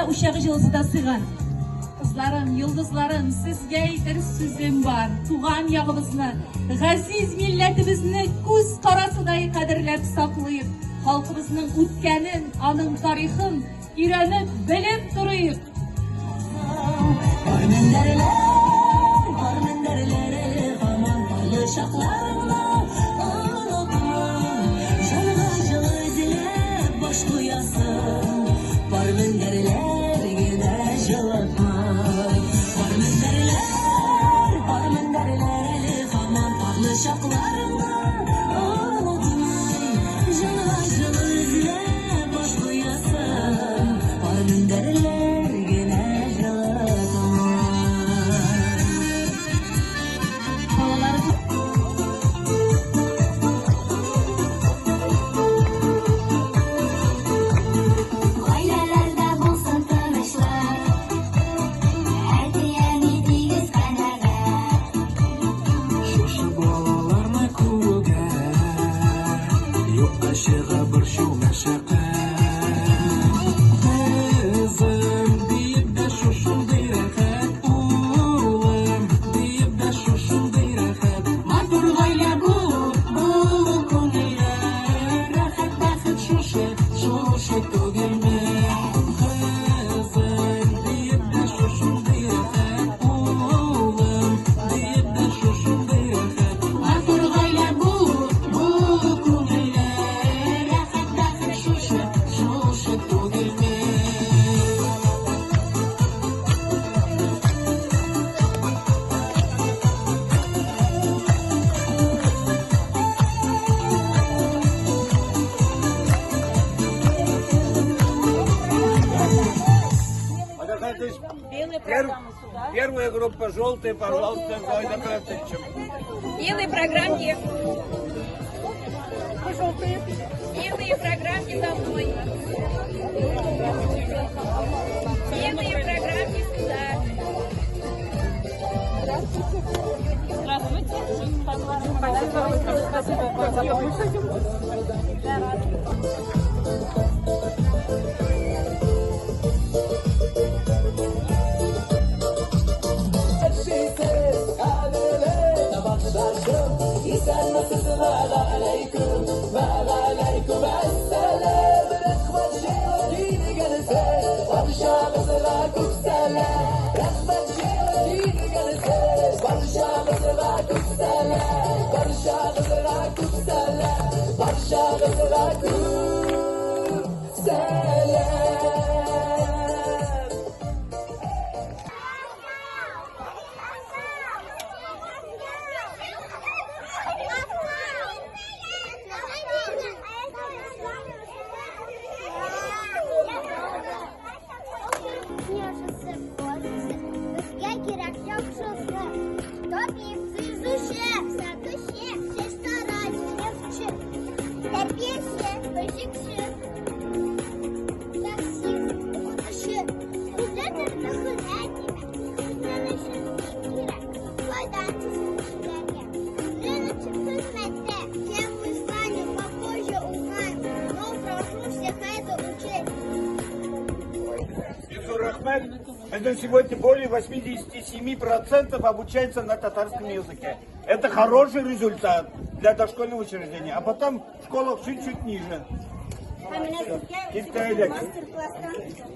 учагы җылысы да сыйган. Кызларым, йолдызларым, сезгә әйтер сүзем бар. Туган ягыбызны, газиз милләтебезне күз карасыдай кадерләп саклыйк. Халкыбызның үткәнен, аның тарихын өйрәнеп, белеп торыйк. Бар мендәрләр, бар мендәрләр әле һаман парлы чакларыңны онытма. Җанга җылы эзләп баш куясың, пар мендәрләр генә җылытмый. Бар мендәрләр, бар мендәрләр әле һаман парлы чакларыңны онытмый. Җанга җылы эзләп баш куясың, пар мендәрләр генә җылытмый. Балаларыбыз Гаиләләрдә булсын тынычлык, әти-әни тигез канәгать. Шушы балаларны күрүгә, юкка чыга борчу, мәшәкать. Кызым диеп дәшү шундый рәхәт, улым диеп дәшү шундый рәхәт. Матур гаилә булу, булу күңелле, рәхәт бәхет шушы, шушы түгелме? Кызым диеп дәшү шундый рәхәт, улым диеп дәшү шундый рәхәт. Матур гаилә булу, булу күңелле, рәхәт бәхет шушы, шушы түгелме? Белые Пер- Первая группа желтая, пожалуйста, за Айдакратовичем. Белые программки. Белые программки за мной. Белые программки сюда. Здравствуйте. Спасибо. Спасибо. Яхшысы, бозысы, безгә кирәк яхшысы. Табиб, төзүче, сатучы, чәчтараш, нефтьче, тәрбияче, пешекче, таксист, укытучы. Безгә төрле һөнәр кирәк. Безнең өчен бик кирәк. Файдан кешеләргә. Безнең өчен хезмәттә. Кем мы станем, попозже узнаем. Но прошу всех это учесть. Рәхмәт, это сегодня более 87% обучается на татарском языке. Это хороший результат для дошкольного учреждения. А потом в школах чуть-чуть ниже. Һәм менә сезгә Киттек. мастер-класстан.